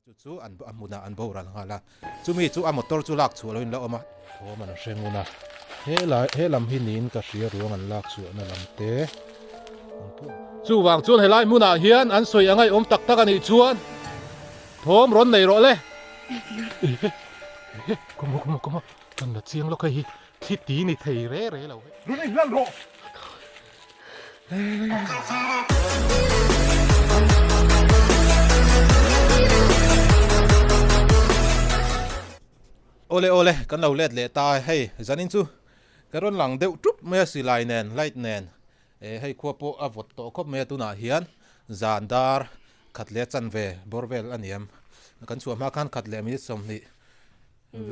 Chu chu an a hmunah an boral nghal a, chumi chu a motor chu lak chhuah loin la awm a. Thawm an hre ngun a, he lai he lam hi niin ka hria ruang an lak chhuahna lam te an pawh. Chuvang chuan helai hmunah hian an sawi a ngaihawm tak tak a nih chuan thawm rawn nei rawh le. Ehe ehe kawm aw kawm aw kawm aw kan la chiang lawk hei hi thli ti ni thei re re lo he. Rawn inhlan rawh. Awle awle kan lo let leh ta hei zanin chu ka rawn lang deuh tup mai a silai nen light nen eh hei khua pawh a vawt tawh khawp mai a tunah hian zan dar khat leh chanve bawr vel a ni em kan chhuah hma khan khat leh minute 20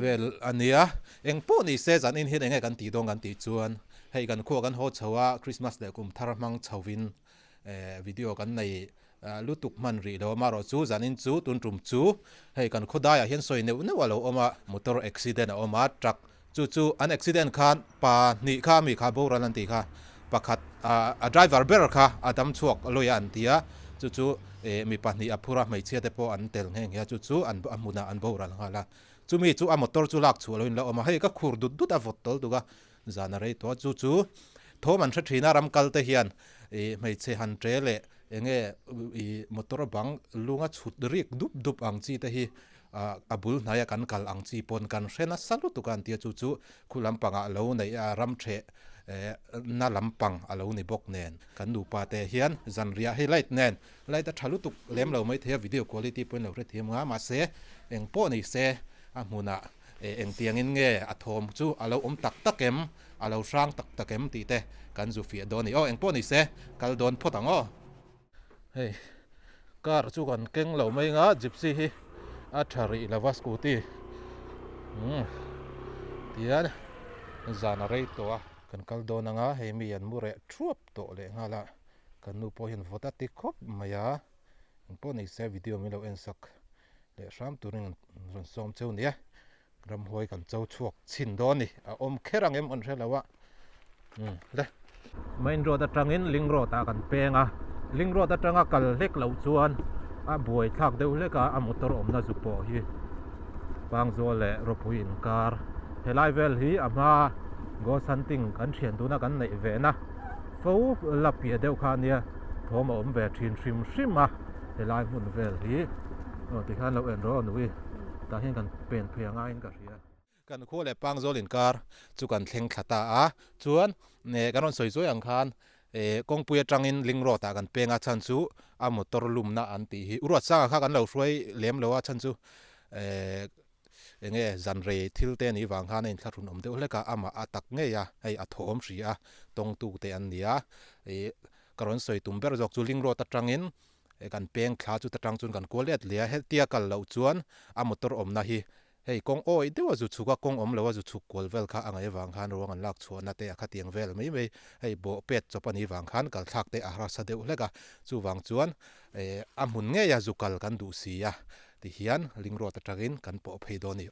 Vel a nia. Eng pawh ni se zan in hian enge kan tih dawn kan tih chuan hei kan khua kan haw chho a Christmas leh kum thar hmang chho in video kan nei lutuk hman rih lo amaherawh chu zan in chu tun tum chu hei kan khaw daiah hian sawi neuh neuh a lo awm a motor accident a awm a truck chu chu an accident khan pa hnih kha mi kha boral an tih kha pakhat a driver ber kha a dam chhuak lawi a an ti a chu chu mi pahnih a phur a hmeichhia te pawh an tel nghe nghe a chu chu an a hmunah an boral nghal a. Chumi chu a motor chu lak chhuah loin la awm a, hei ka khur dut dut a vawt tawl tuk a, zan a rei tawh a, chu chu thawm an hre thin a, ram kal te hian ih hmeichhe han tre leh eng nge ih motor bang lunga chhut rik dup dup ang chi te hi ah a bul hnaia kan kal ang chi pawn kan hre nasa lutuk a an ti a, chu chu khu lampangah lo neih a ram theh eh na lampang a lo ni bawk nen kan nupa te hian zanriah hei light nen Light a tha lutuk lem lo mai thei a, video quality pawhin lo hrethiam nga, mahse eng pawh ni se a hmunah engtiangin nge a thawm chu a lo awm tak tak em, a lo hrang tak tak em tih te kan zu fiah dawn a ni. Aw eng pawh ni se kal dawn phawt ang aw. Hei car chu kan keng lo mai nga, gypsy hi a tha rih lo va scooty umm tihian zan a rei tawh a. Kan kal dawn anga hei mi an mu reh thuap tawh leh nghal a. Kan nu pawh hian vawt a ti khawp mai a, eng pawh ni se video min lo en sak leh hram turin an rawn sawm cheu nia, ramhuai kan cho chhuak chhin dawn a ni, a awm kher ang em an hre lo a, umm le. Main road atangin link road ah kan peng a, link road atanga kal hlek loh chuan a buai thlak deuh hlek a, a motor awmna zu pawh hi Pangzawl leh Rawpui inkar helai vel hi a hma ghost hunting kan thian tuna kan neih ve na. Fo la piah deuh kha ania thawm a awm ve thin hrim hrim a helai hmun vel hi aw tikhan lo en rawh nui tah hian kan pen phei a ngaiin ka hria. Kan khua leh Pangzawl inkar chu kan thleng thla ta a chuan eh kan rawn sawi zuai ang khan eh kawngpui atangin link road ah kan peng a chhan chu a motor lumna an tih hi Uruatsanga kha kan lo hruai lem lo a chhan chu eh Eng nge zan rei thil te anih vang khan a inthlahrun awm deuh hlek a, amah a tak ngei a, hei a thawm hri a, tawngtu te an ni a, ih ka rawn sawi tum ber zawk chu link road atangin kan peng thla chu ta tang chuan kan kual let leh a, hetia kal loh chuan a motor awmna hi hei kawng awih deuh a zu chhuk a, kawng awm lo a zu chhuk kual vel kha a ngaih avang khan ruang an lak chhuahna te a khatiang vel mai mai hei bawh pet chawp anih vang khan kal thlak te a harsa deuh hlek a, chuvang chuan eh a hmun ngei a zu kal kan duh si a. Tihian link road atangin kan pawh phei dawn a ni.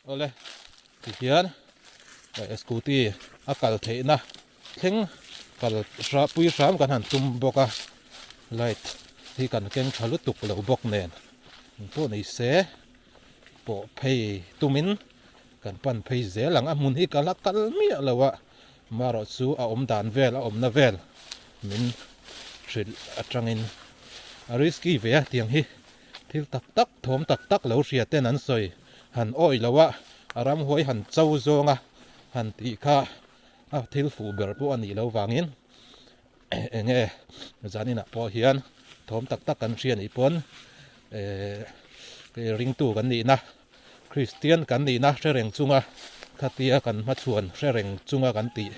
Awle tihian scooty a kal theihna thleng kal pui hram kan han tum bawk a, light hi kan keng tha lutuk lo bawk nen engpawh ni se pawh phei tumin kan pan phei zel ang a hmun hi ka la kal miah lo a marawh chu a awm dan vel a awmna vel min hrilh atangin a risky ve a tiang hi. Thil tak tak, thawm tak tak lo hria ten an sawi han awih lo a, a ramhuai han cho zawng a han tih kha a thil fuh ber pawh a nih loh vangin eng nge zaninah pawh hian thawm tak tak kan hria nih pawn eh ringtu kan nihna Kristian kan nihna hre reng chunga khatia kan hmachhuan hre reng chunga kan tih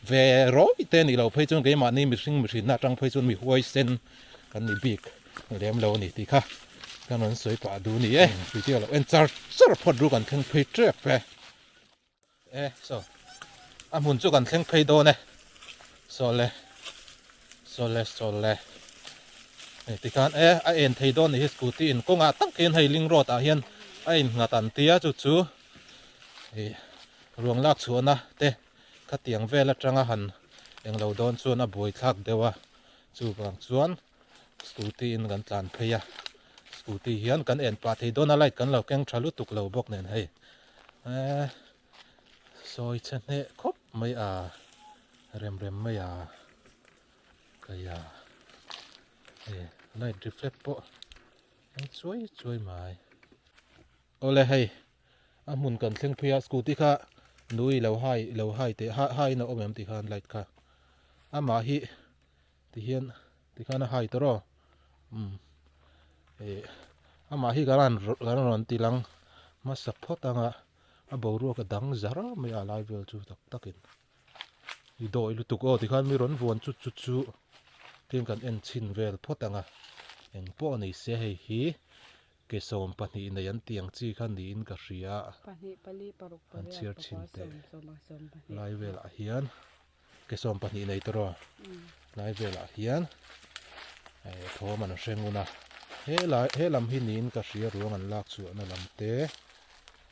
ve rawih te nih loh phei chuan keimahni mihring mihrinna atang phei chuan mi huaisen kan ni bik lem lo a ni tih kha kan rawn sawi pah duh a ni e. Video lo en char char phawt ru kan thleng phei tep e. E saw a hmun chu kan thleng phei dawn e saw le saw le saw le hei tikhan e a en thei dawn ni hi scooty in kawngah tak hian hei link road ah hian a in nghat an tia chu chu ih ruang lak chhuahna te khatiang vel atanga han englo dawn chuan a buai thlak deuh a chuvang chuan scooty in kan tlan phei a. Scooty hian kan en pah thei dawn a light kan lo keng tha lutuk lo bawk nen hei eh sawi chhe hneh khawp mai a rem rem mai a kaia hei light reflect pawh eng chuai chuai mai. Awle hei a hmun kan thleng phei a scooty kha nui lo hai lo hai teh ha hai in a awm em tih khan light kha amah hi ti hian ti khan a hai tawh rawh umm ih amah hi kan han kan rawn ti lang hmasa phawt ang a a boruak a dang zar mai a lai vel chu tak tak in i dawi lutuk aw tikhan mi rawn vuan chu chu chu tin kan en chhin vel phawt ang a engpawh a ni se hei hi. Ke 12 nei an tih ang chi kha niin ka hria a. Han chhiar chhin teh. Lai velah hian ke 12 nei tawh rawh. Lai velah hian thawm an hre ngun a. He lai he lam hi niin ka hria ruang an lak chhuahna lam te.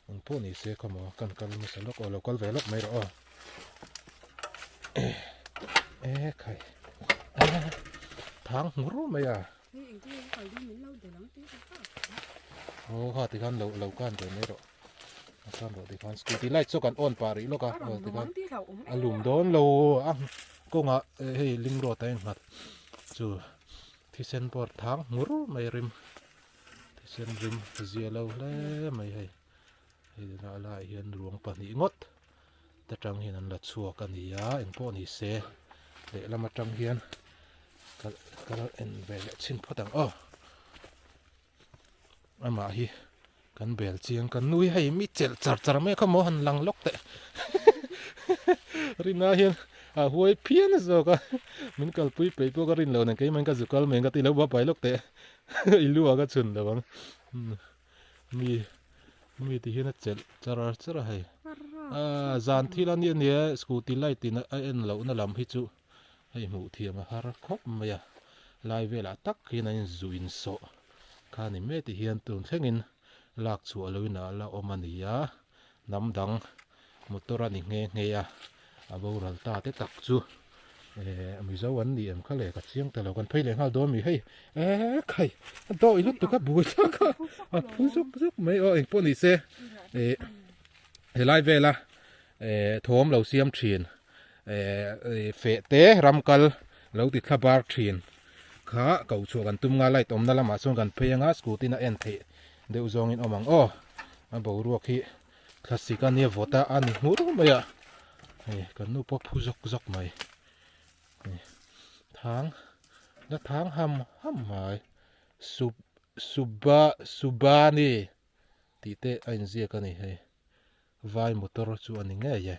Eng pawh ni se kha maw kan kal hmasa lawk aw lo kal ve lawk mai rawh aw. E khai. Thang hmur mai a. Aw kha tikhan lo lo kan ve mai rawh a kan rawh tikhan scooty light chu kan on pah rih lawk a aw tikhan a lum dawn lo a kawngah hei ling road a innghat chu thisen pawh thang hmur mai rim thisen rim zia lo hle mai hei hei lah laiah hian ruang pahnih ngawt te tang hian an la chhuak a ni a engpawh ni se lehlam atang hian ka ka en ve leh chhin phawt ang aw amah hi kan bel chiang kan nui hei mi chelh char char mai kha maw han lang lawk teh rina hian a huai phian zawk a min kalpui peih pawh ka rin lo nen keimah in ka zu kal mai ang ka ti lo pai lawk teh i lu ah ka chhun lo ang Mi mi ti hian a chelh char char a hei ah zan thil a nia nia scooty light in a en loh na lam hi chu hei hmuh thiam a har khawp mai a lai velah tak hian an inzuh insawh kha ni mai ti hian tun thlengin lak chhuah loh in a la awm a ni a hnam dang motor a ni nghe nghe a a boral ta te tak chu eh mizo an ni em kha le ka chiang ta lo kan phei leh nghal dawn mi hei eh khai a dawih lutuk a bui thlak a a phu zuk zuk mai aw engpawh ni se eh helai vela eh thawm lo siam thin eh feh te ram kal lo ti thla bar thin kha ko chhuah kan tum nga light awmna lamah chuan kan phei anga scooty in a en theih deuh zawngin awm ang aw a boruak hi Thlasik a nia vawt a a ni hmur mai a hei kan nu pawh phu zawk zawk mai hei thang la thang ham ham mai sub suba subani tih te a inziak a ni hei vai motor chu a ni ngei e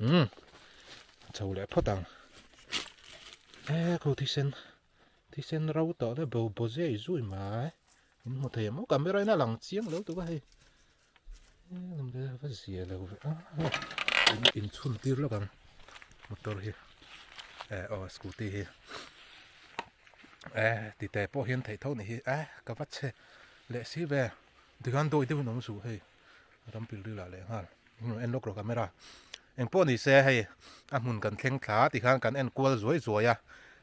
umm chho leh phawt ang e kho thisen thisen ro tawh le bo bo zui zui mai in hmu thei ang maw camera in a lang chiang lo tuk a hei. Va zia lo ve a in inchhun tir lawk ang motor hi eh aw scooty hi eh tite pawh hian theih tho ni hi eh ka va chhe leh si ve tikhan dawi deuhin awm suh hei ram pil ril ah leh nghal en lawk rawh camera engpawh ni se hei a hmun kan thleng thla tikhan kan en kual zuai zuai a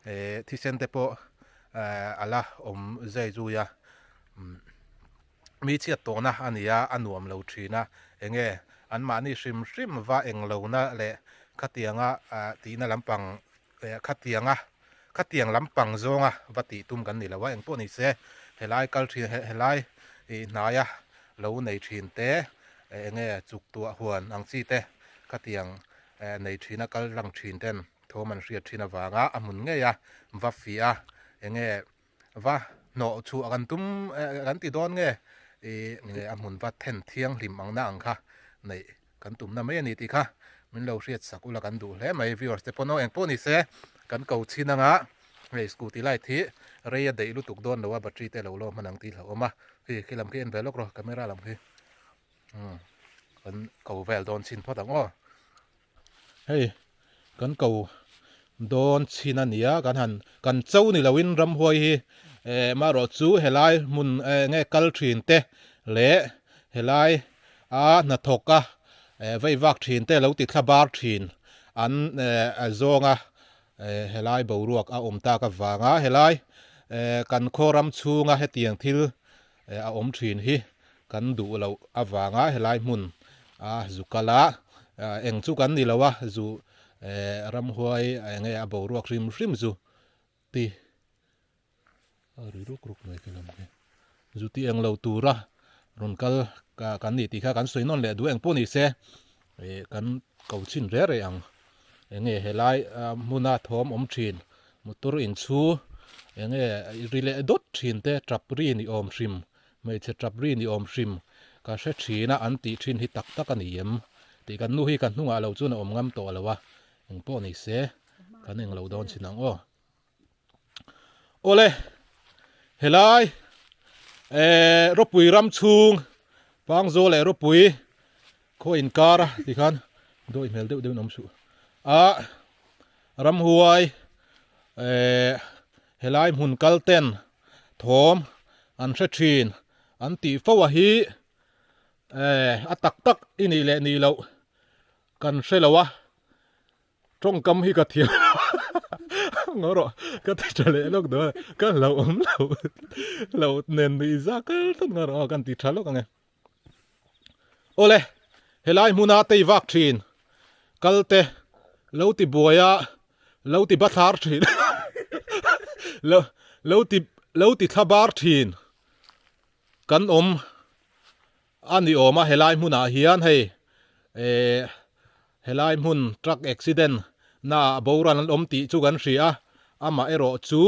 eh thisen te pawh eh ala awm zai zui a umm. Mi chhiat tawhna a ni a, a nuam lo thin a, enge anmahni hrim hrim va englohna leh khatianga tihna lampang khatianga khatiang lampang zawnga va tih tum kan ni lo a, engpawh ni se helai kal thin helai hnaia lo nei thin te enge chuk tuah huan ang chi te khatiang nei thina kal lang thin ten thawm an hriat thin avanga a hmun ngei a va fiah a enge Va hnawh chhuah kan tum kan ti dawn nge ih a hmun va then thianghlim ang na ang kha neih kan tumna mai a ni tih kha min lo hriat sak ula kan duh hle mai viewers te pawn aw engpawh ni se kan ko chhin anga hei scooty light hi rei a daih lutuk dawn lo a battery te lo lawm hman ang tih hlauhawm a hei khi lam khi en ve lawk rawh camera lam khi umm kan ko vel dawn chhin phawt ang aw. Hei kan ko dawn chhin a nia kan han kan cho ni loin ramhuai hi eh marawh chu helai hmun eh nge kal thin te leh helai a hnathawk a eh vei vak thin te lo ti thla bar thin an eh zawnga eh helai boruak a awm tak avanga helai eh kan khaw ram chhunga hetiang thil. a awm thin hi kan duh loh avanga helai hmun a zu kal a, eng chu kan ni lo a, zu ramhuai eng nge a boruak hrim hrim zu ti a ri ruk ruk mai khi lam khi zu ti eng lo tura rawn kal kan ni tih kha kan sawi nawn leh duh eng pawh ni se ih kan ko chhin reh reh ang eng nge helai hmuna thawm awm thin motor inchhu eng nge ri leh dawt thin te tap ri ni awm hrim hmeichhe tap ri ni awm hrim ka hre thin a an tih thin hi tak tak a ni em tih kan nu hi kan hnungah lo chuan a awm ngam tawh lo a eng pawh ni se kan eng lo dawn chin ang aw. Awle helai eh ropui ram chhung Pangzawl leh ropui khaw inkar a tikhan dawi hmel deuh deuhin awm suh a ramhuai eh helai hmun kal ten thawm an hre thin an tih fo a hi eh a tak tak i nih leh nih loh kan hre lo a. Tawngkam hi ka thiam ngaw rawh ka ti tha leh lawk dawn a ka hlauh awm lo hlauh nen nuih za kal tlat ngaw rawh aw kan ti tha lawk ang e. Awle helai hmuna tei vak thin kal te lo ti buai a lo ti bathlar thin lo lo ti lo ti thla bar thin kan awm A ni awm a helai hmunah hian hei eh helai hmun truck accident na ah boral an awm tih chu kan hria a amah erawh chu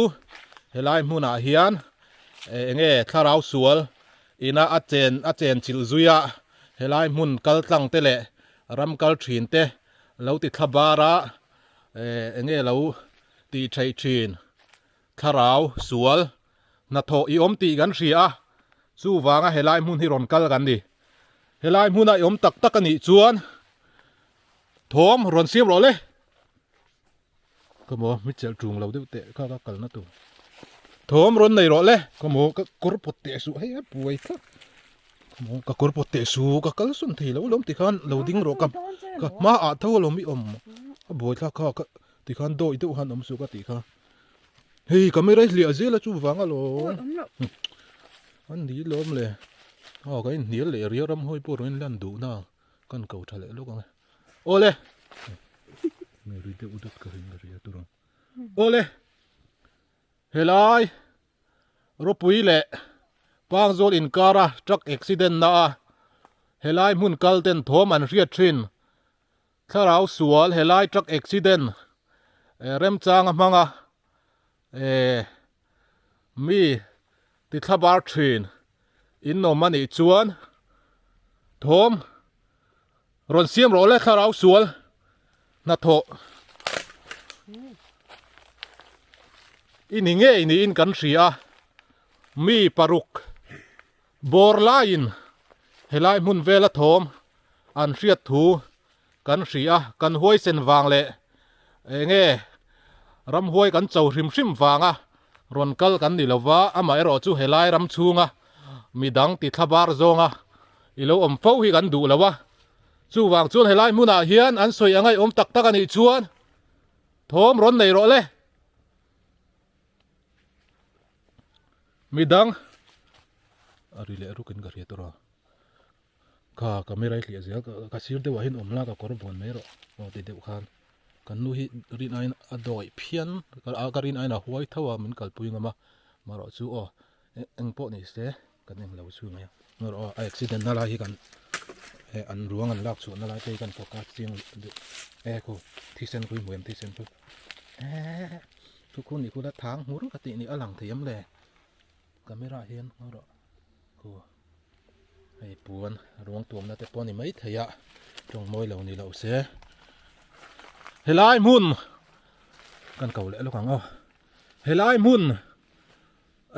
helai hmunah hian eh enge thlarau sual ina a chen a chen chilh zui a helai hmun kal tlang te leh ram kal thin te lo ti thla bar a eh enge lo tih theih thin Thlarau, sual, hnathawh i awm tih kan hria a, chuvanga helai hmun hi rawn kal kan ni. Helai hmuna i awm tak tak a nih chuan thawm rawn siam rawh le. Ka maw mi chelh tung lo deuh teh kha ka kalna tur. Thawm rawn nei rawh le. Ka maw ka kawr pawt teh suh hei a buai tlat. Ka maw ka kawr pawt teh suh ka kal sawn thei lo alawm tikhan lo ding rawh ka ka hma ah tho alawm i awm a buai thlak kha ka tikhan dawi deuh han awm suh ka tih kha. Hei camera hi hliah zel a chu vang alawm. An ni lawm le. Aw ka inhnial leh riau ram hawi pawh rawn inlan duh na kan ko tha leh lawk ang e. Awle. Nge ri deuh deuh ka ring ka ria tur ang. Awle. Helai ropui leh Pangzawl inkara truck accident na a helai hmun kal ten thawm an hriat thin. Thlarau sual helai truck accident remchang a hmang a eh mi ti thlabar thin in awm a nih chuan thawm rawn siam rawh le thlarau sual hnathawh i ni ngei niin kan hria a mi paruk bawr laiin helai hmun vela thawm an hriat thu kan hria a, kan huaisen vang leh enge ramhuai kan cho hrim hrim vanga rawn kal kan ni lova, amaherawh chu helai ram chhunga midang ti thla bar zawnga i lo awm fo hi kan duh lo a, chuvang chuan helai hmunah hian an sawi a ngaihawm tak tak a nih chuan thawm rawn nei rawh le. Midang a ri leh rukin ka hria tur a. Kha camera hi hliah zel ka sir deuh ah hian awm la ka kawr bawn mai rawh aw ti deuh khan kan nu hi rin aiin a dawi phian ka rin aiin a huai tho a min kalpui ngam a marawh chu aw eng pawh ni se kan eng lo chhung mai a marawh aw a accident na lai hi kan eh an ruang an lak chhuah na lai te hi kan focus chiang deuh e khu thisen khu hi hmu em thisen khu eh thu khu ni khu la thang hmur ka tih ni a lang thei em le camera hian marawh khu. Hei puan ruang tuamna te pawh a ni mai thei a tawng mawi lo ni loh se helai hmun kan ko leh lawk ang aw helai hmun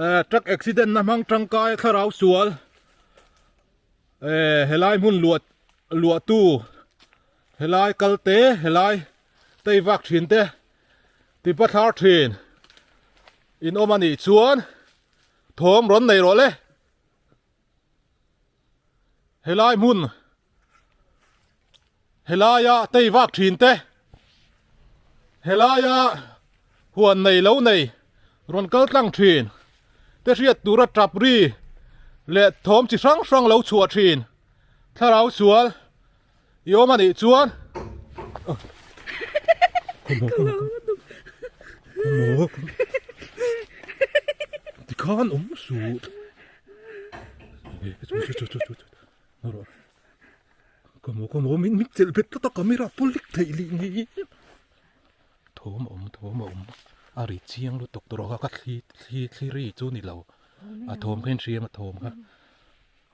eh truck accident na hmang tangkai thlarau sual eh helai hmun luah luah tu helai kal te helai tei vak thin te tipa thlar thin in awm a nih chuan thawm rawn nei rawh le. Helai hmun helaia tei vak thin te helaia huan nei lo nei rawn kal tlang thin te hriat tura tap ri. Leh thawm chi hrang hrang lo chhuah thin thlarau sual i awm a nih chuan tikhan awm suh min chelh bet tlat a camera pawh lek theih lih ni. Thawm a awm thawm a awm a ri chiang lutuk tur a ka thli thli thli ri chu ni lo a thawm kha inhriam a thawm kha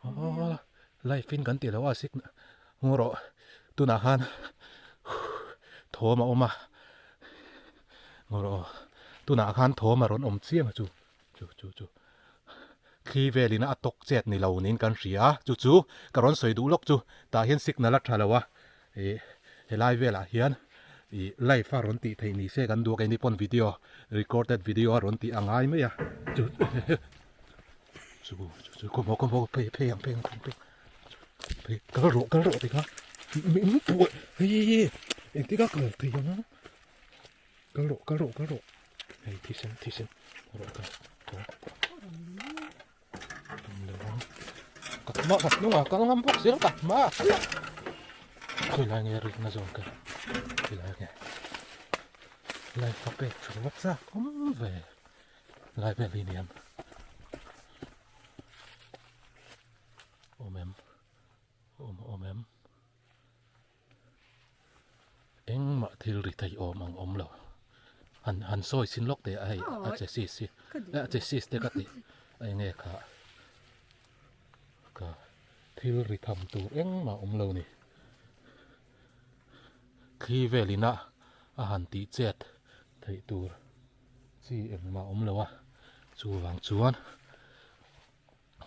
aw live in kan tih loh a signal hmu rawh tunah khan thawm a awm a hmu rawh tunah khan thawm a rawn awm chiang a chu chu chu chu thli velin a tawk chet ni lo niin kan hria a chu chu ka rawn sawi duh lawk chu tah hian signal a tha lo a. Ih helai velah hian ih live a rawn tih theih ni se kan duh a keini pawn video recorded video a rawn tih a ngai mai a chu chu chu khaw maw khaw maw phei phei ang phei ang phei phei kal rawh kal rawh tikha min puai hei engtik a kal thei ang kal rawh kal rawh kal rawh hei thisen thisen rawh kal Ka hma ka hnungah kal ngam bawk zel ka hma khawilai nge rikna zawn ka khawilai nge lai ka pek tha vak zak awm ve lai vel hi niam awm em awm awm em Engmah thil ri thei awm ang awm lo. Han han sawi sin lawk teh a hei a che sis hi. A che sis te ka ti a enge kha ka thil ri tham tur engmah awm lo ni. Thli vel ina a han tih chet theih tur chi engmah awm lo a chuvang chuan.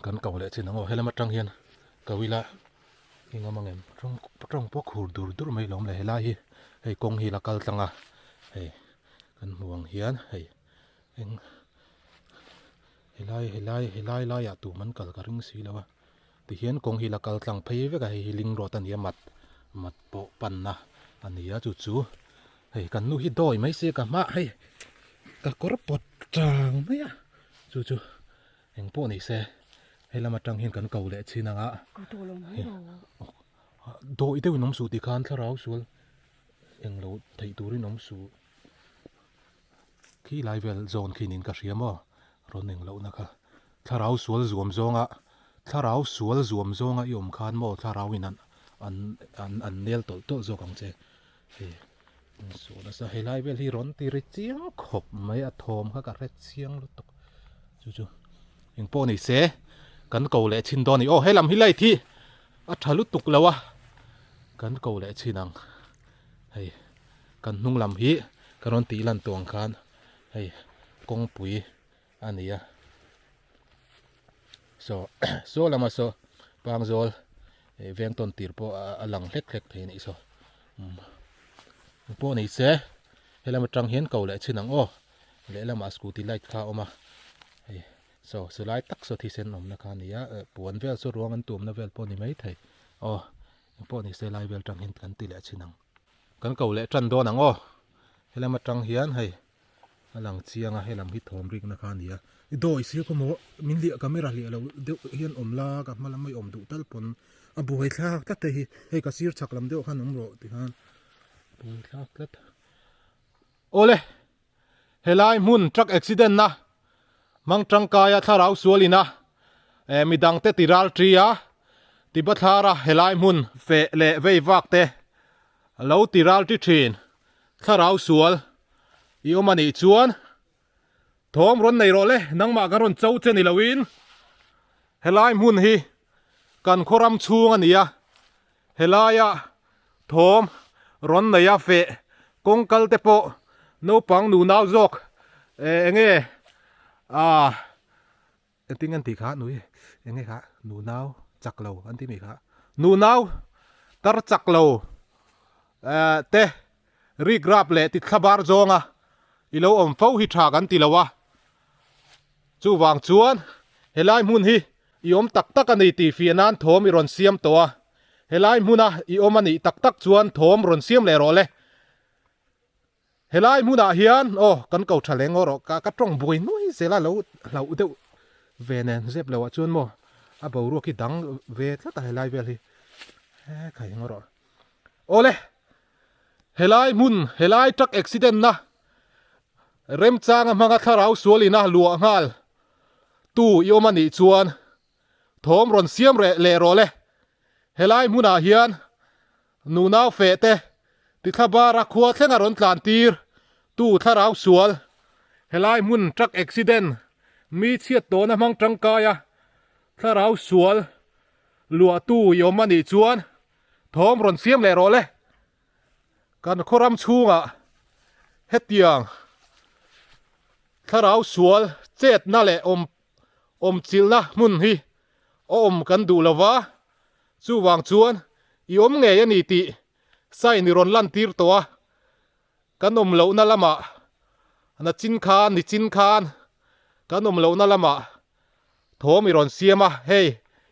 Kan ko leh chin ang aw, helam atang hian ko ila i ngam ang em? Tawng tawng pawh khur dur dur mai lawm le helai hi hei kawng hi la kal tlang a hei kan hmu ang hian hei eng helai helai helai laiah tum an kal ka ring si lo a tihian kawng hi la kal tlang phei vek a hei hi ling rawt a ni a mat mat pawh panna a ni a chu chu hei kan nu hi dawi mai se ka hmaah hei ka kawr pawt tang mai a chu chu. Eng pawh ni se, he lam atang hian kan ko leh chin ang a. Ka tawh lo mai lo. Dawih deuhin awm suh tih khan thlarau sual eng lo theih turin awm suh. Khi lai vel zawn khi niin ka hria maw? Rawn eng lohna kha. Thlarau sual zuam zawnga thlarau sual zuam zawnga i awm khan maw thlarau in an an an an nel tawlh tawlh zawk ang che. Hei saw nasa helai vel hi rawn ti ri chiang khawp mai a thawm kha ka hre chiang lutuk chu chu eng pawh ni se kan ko leh chin dawn a ni aw helam hi light hi a tha lutuk lo a kan ko leh chin ang hei kan hnung lam hi ka rawn tih lan tawh ang khan hei kawngpui a ni a saw saw lama saw pangzawl eh veng tawn tir pawh a lang hlek hlek thei a nih saw umm pawh ni se helam atang hian ko leh chin ang aw lehlamah scooty light kha a awm a hei saw saw lai tak saw thisen awmna kha a ni a eh puan vel saw ruang an tumna vel pawh a ni maithei aw engpawh ni se lai vel atang hian kan ti leh chin ang kan ko leh tan dawn ang aw helam atang hian hei. A lang chiang a, helam hi thawm rikna kha a ni a. I dawi si khaw maw, min liah camera hliah lo deuh hian awm la, ka hma lam a i awm duh tal pawn a buai thlak tlat hei hi, hei ka sir chhak lam deuh khan awm rawh ti khan a buai thlak tlat. Awle, helai hmun truck accident na hmang tangkaia thlarau sualin a eh midangte ti ral tri a, Tibathlara helai hmun feh leh vei vak te lo ti ral ti thin. Thlarau sual i awm a nih chuan thawm rawn nei rawh le, nangmah kan rawn cho che ni loin helai hmun hi kan khaw ram chhung a ni a, helaia thawm rawn nei a feh kawng kal te pawh naupang nunau zawk eh enge ah Engtin an tih kha nui eng nge kha nunau chak lo an ti mi kha nunau tar chak lo eh te rik rap leh ti thla bar zawnga i lo awm fo hi tha kan ti lo a chuvang chuan helai hmun hi i awm tak tak a ni tih fiah nan thawm i rawn siam tawh a helai hmuna i awm a nih tak tak chuan thawm rawn siam leh rawh le. Helai hmunah hian aw kan ko tha leng aw rawh ka ka tawng buai nuai zel a lo hlauh deuh ve nen zep loh ah chuan maw A boruak hi dang ve tlat a helai vel hi. He khai ngaw rawh. Awle! Helai hmun, helai truck accident na remchanga hmanga thlarau sual ina luah nghal tu i awm a nih chuan thawm rawn siam reh leh rawh le. Helai hmunah hian nunau feh te tithla bara khua thlenga rawn tlan tir tu thlarau sual helai hmun truck accident mi chhiat tawhna hmang tangkaia thlarau sual luahtu i awm a nih chuan thawm rawn siam leh rawh le. Kan khawram chhungah hetiang thlarau sual chetna leh awm awmchilhna hmun hi a awm kan duh lo va, chuvang chuan i awm ngei a ni tih sign i rawn lantir tawh a, kan awm lohna lamah nachin khan nichin khan kan awm lohna lamah thawm i rawn siam a, hei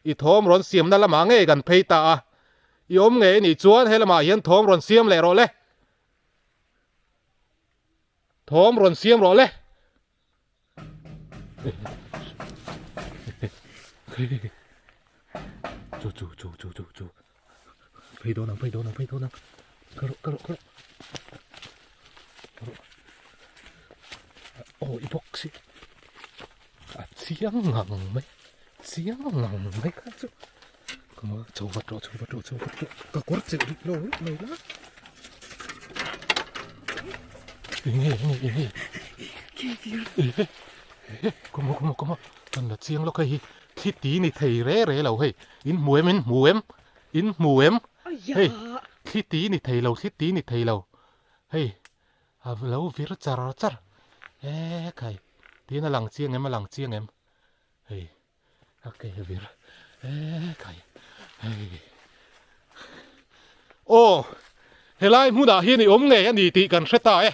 i thawm rawn siamna lamah ngei kan phei ta a, i awm ngei a nih chuan he lamah hian thawm rawn siam leh rawh le, thawm rawn siam rawh le. Chu chu chu chu chu chu phei dawn ang phei dawn ang phei dawn ang ka rawh ka rawh ka rawh ka rawh aw i bawk si a chiang ngang mai chiang ngang mai kha chu ka ma chho vat rawh chho vat rawh chho vat rawh ka kawr chelh rih lo rih mai la enge enge enge come on come on come on kan la chiang lawk hei hi thli ti ni thei re re lo hei in hmu em in hmu em in hmu em hei thli ti ni thei lo thli ti ni thei lo hei a lo vir char char e khai tin a lang chiang em a lang chiang em hei a ke vir e khai hei aw helai hmunah hian i awm ngei a ni tih kan hre ta e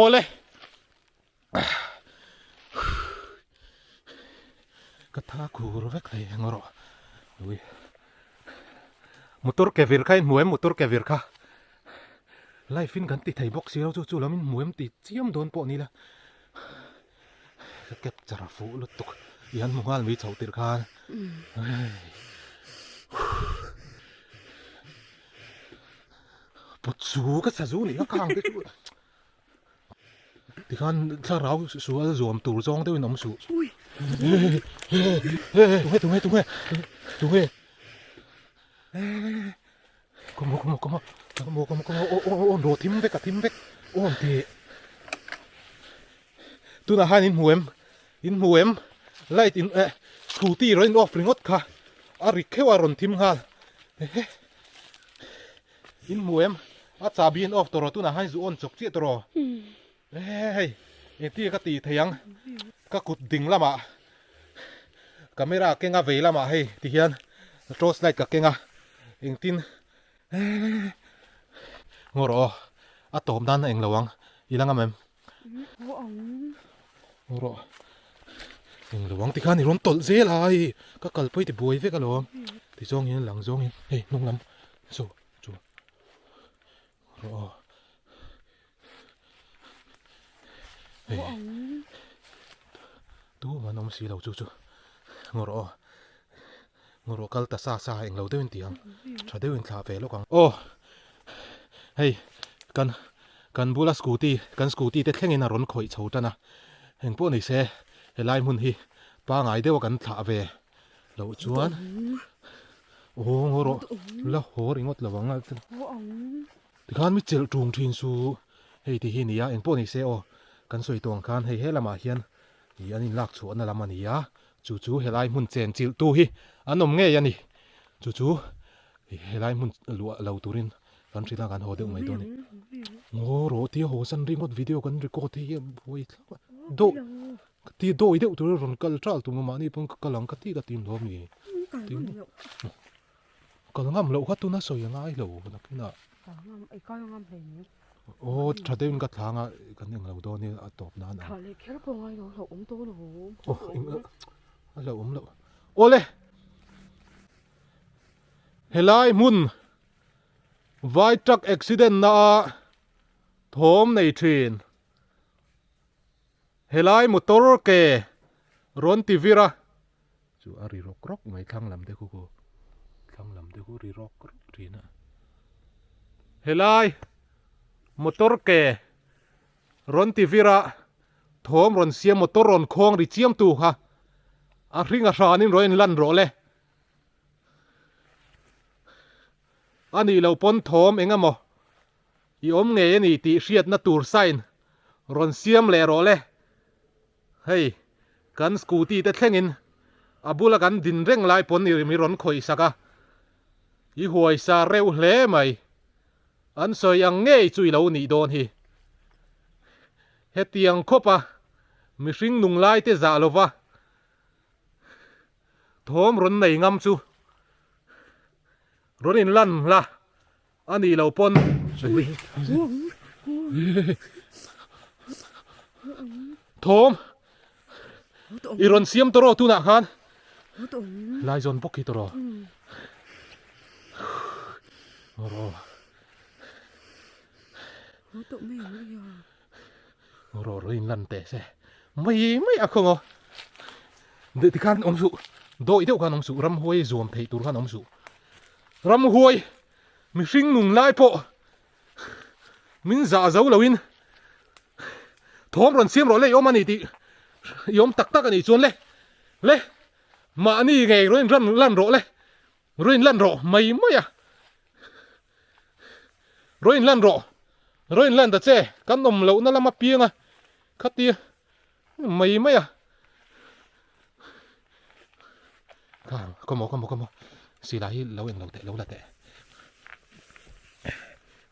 awle Ka tha khur vek thei eng rawh ui motor ke vir kha in hmu em motor ke vir kha live in kan ti thei bawk si lo chu chu lam in hmu em tih chiam dawn pawh ni la ka capture fuh lutuk i han hmu nghal mai chhoh tirh khan put chu ka sazu nih kha khang te chu. Tikhan thlarau sual zuam tur zawng deuhin awm suh. Tunge tunge tunge tunge. Come on come on come on come on come on come on aw aw ro thim vek a thim vek aw teh. Tunah khan in hmu em in hmu em light in eh scooty rawn in off ringawt kha a ri kheuh a rawn thim nghal. In hmu em? A chahbi in off tawh rawh tunah khan zu on chawp chiah tawh rawh. Hei engtin ka tih thei ang ka kut ding lamah camera keng a vei lamah hei ti hian torch light ka keng a engtin ngaw rawh aw a tawp nan a englo ang i la ngam em? Ngaw rawh englo ang tikhan i rawn tawlh zel a hei ka kalpui ti buai vek alawm ti zawng hian lang zawng hian hei hnung lam chu chu rawh aw hei tu man awm si lo chu chu ngaw rawh aw ngaw rawh kal ta sa sa englo deuhin ti ang tha deuhin thlah ve lawk ang aw hei kan kan bula scooty kan scooty te thlengin a rawn khawih chho tan a engpawh ni se helai hmun hi pangai deuha kan thlah ve loh chuan aw ngaw rawh la haw ringawt lo ang a tikhan mi chelh tung thin chu hei ti hi nia engpawh ni se aw kan sawi tawh ang khan hei he lamah hian ih an inlak chhuahna lam a ni a chu chu helai hmun chen chilh tu hi an awm ngei a ni chu chu helai hmun luah lo turin kan hrilh a kan haw deuh mai dawn a ni ngaw rawh tia haw san ringawt video kan record hi a buai thlap a dawh Ka ti dawi deuh tur a rawn kal ṭal tum a mahni pawn ka kal ang ka ti ka ti nuam ni. Kal ngam loh kha tuna sawi a ngai lo nakinah. Kal ngam i kal ngam hlei ni. Aw tha deuhin ka thlang a kan eng lo dawn hi a tawp nan ang. Thah leh kher pawh ngai lo hlauhawm tawh lo. Aw eng a hlauhawm loh. Awle helai hmun vai truck accident na a thawm nei thin. Helai motor ke rawn ti vir a. Chu a ri rawk rawk mai thlang lam te khu khu thlang lam te khu ri rawk rawk thin a. Helai motor ke rawn ti vir a thawm rawn siam motor rawn khawng ri chiam tu kha a hring a hranin rawn in lan rawh le. A nih loh pawn thawm eng emaw i awm ngei a ni tih hriatna tur sign rawn siam leh rawh le. Hei, kan scooty te thlengin a bula kan din reng lai pawn i mi rawn khawih sak a, i huaisa reuh hle mai. An sawi ang ngei chu i lo nih dawn hi. Hetiang khawpa mihring nung lai te zah lova thawm rawn nei ngam chu rawn inlan la. A nih loh pawn thawm i rawn siam tawh rawh tunah khan laizawn bawk hi tawh rawh rawh rawh rawh in lan teh se mai mai a khaw ngaw tikhan awm suh dawih deuh khan awm suh ramhuai zuam theih tur khan awm suh ramhuai Mihring nung lai pawh min zah zo loin thawm rawn siam rawh le i awm a ni tih i awm tak tak a nih chuan le le mahni ngei rawn in lan rawh le rawn in lan rawh mai mai a rawn in lan rawh rawn in lan ta che kan awm lohna lama piang a khatia mai mai a kha come on come on come on silai hi lo eng lo teh lo la teh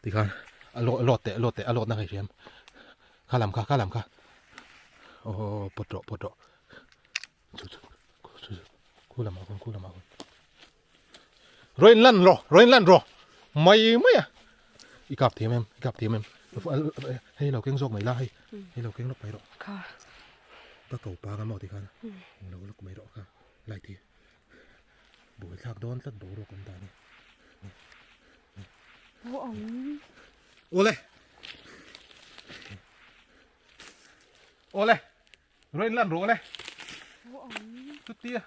tikhan a lawt lawt teh lawt teh a lawt na ngei hriam kha lam kha kha lam kha aw pawt rawh pawt rawh chu chu chu khu lamah khawn khu lamah khawn Rawn lan rawh, rawn lan rawh. Mai mai a. I kap thiam em, i kap thiam em. Hei lo keng zawk mai la hei. Hei lo keng lawk mai rawh. Kha. Ka ko pa nga maw ti khan. Lo lawk mai rawh kha. Light hi. Buai thlak dawn tlat boruak awm dan hi. Aw ang. Awle. Awle. Rawn lan rawh le. Aw ang. Chutia.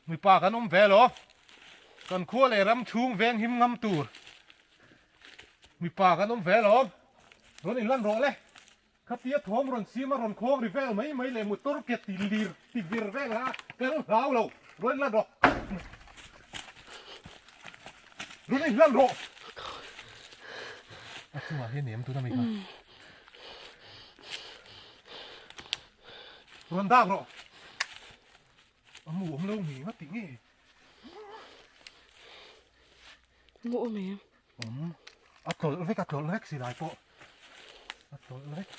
Mipa kan awm ve lo. Kan khua leh ram chhung veng him ngam tur. Mipa kan awm ve lo. Rawn inlan rawh le. Khatia thawm rawn siam a rawn khawng ri vel mai mai leh motor ke ti lir ti vir vel kha kan hlau lo. Rawn inlan rawh. Rawn inlan rawh. A chungah hian nem tuna mi kha. Rawn dak rawh. A mu awm lo mi nga ti nge. Mu awm em? Awm. A tlawlh vek a tlawlh vek silai pawh. A tlawlh vek.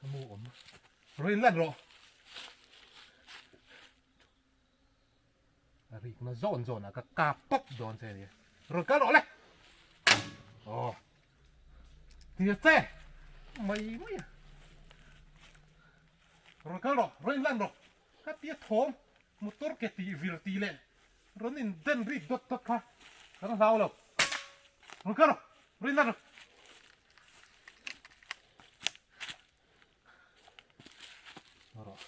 A mu awm. Rawn inlan rawh. A rikna zawn zawn ah ka kap pawp dawn che ania. Rawn kal rawh le. Aw. Tia che. Mai mai a. Rawn kal rawh, rawn inlan rawh. Ka tia thawm motor ke tih vir tih leh rawn in den rik dawt dawt kha kan hlau lo. Rawn kal rawh, rawn inlan rawh. Rawh.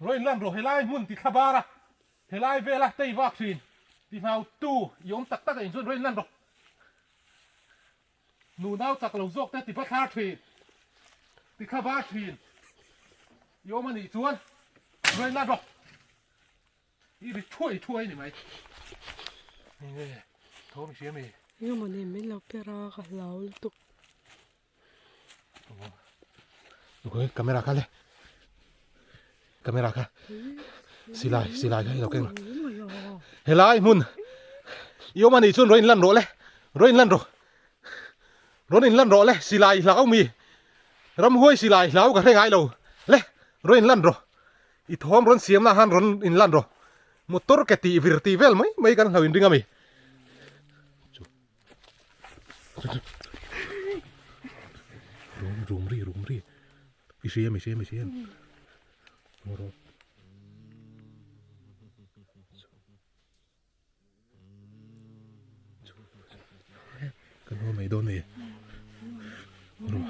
Rawn lan rawh helai hmun ti thla bar a, helai vela tei vak thin ti hlau tu i awm tak tak a inchuan rawn lan rawh. Nu nau chak lo zawk te ti va thlar thin, ti thla bar thin i awm a nih chuan rawn lan rawh. I ri thuai thuai ni mai. Nge thawm i hria mi? Engemaw nen min lo per a ka hlau lutuk. Camera kha le camera kha silai silai kha lo keng helai hmun i awm ani chuan rawn in lan rawh le rawn in lan rawh rawn in lan rawh le silai hlau mi ramhuai silai hlau ka hre ngai lo le rawn in lan rawh i thawm rawn siam na han rawn in lan rawh motor ke tih vir tih vel mai mai kan hlo in ring ami Rum rum ri rum ri. I hria em i hria em i hria em. Ro. Kan ho mai dawn ni. Ro.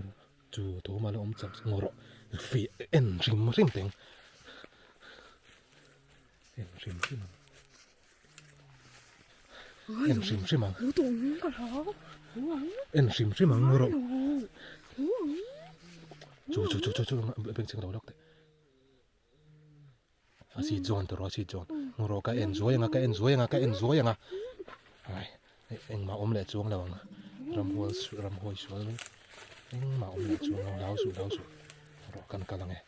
Ro. Thawm a la awm chak ngaw rawh. Fiah en hrim hrim teng. En hrim hrim ang. En hrim hrim ang. En hrim hrim ang ngaw rawh. Chu chu chu chu chu beng chheng lo lawk teh. A si zawn tawh rawh a si zawn. Ngaw rawh ka en zuai ang a ka en zuai ang a ka en zuai ang a. Ai engmah awm leh chuang lo ang. Ramhual ramhuai sual mai. Engmah awm leh chuang lo hlau suh hlau suh. Rawh kan kal ang e.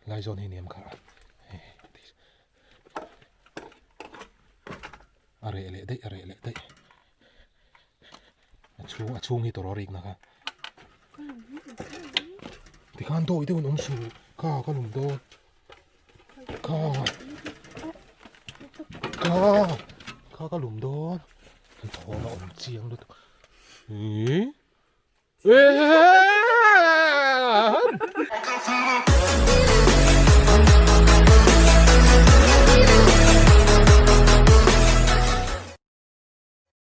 Lai zawn hi niam kha. A reh leh daih a reh leh daih. A chhung a chhung hi tawrh a rikna kha. Tikhan dawi deuh an awm suh kha ka lum dawn. Kha kha kha ka lum dawn. An thawm a awm chiang lutuk. Eeeeee.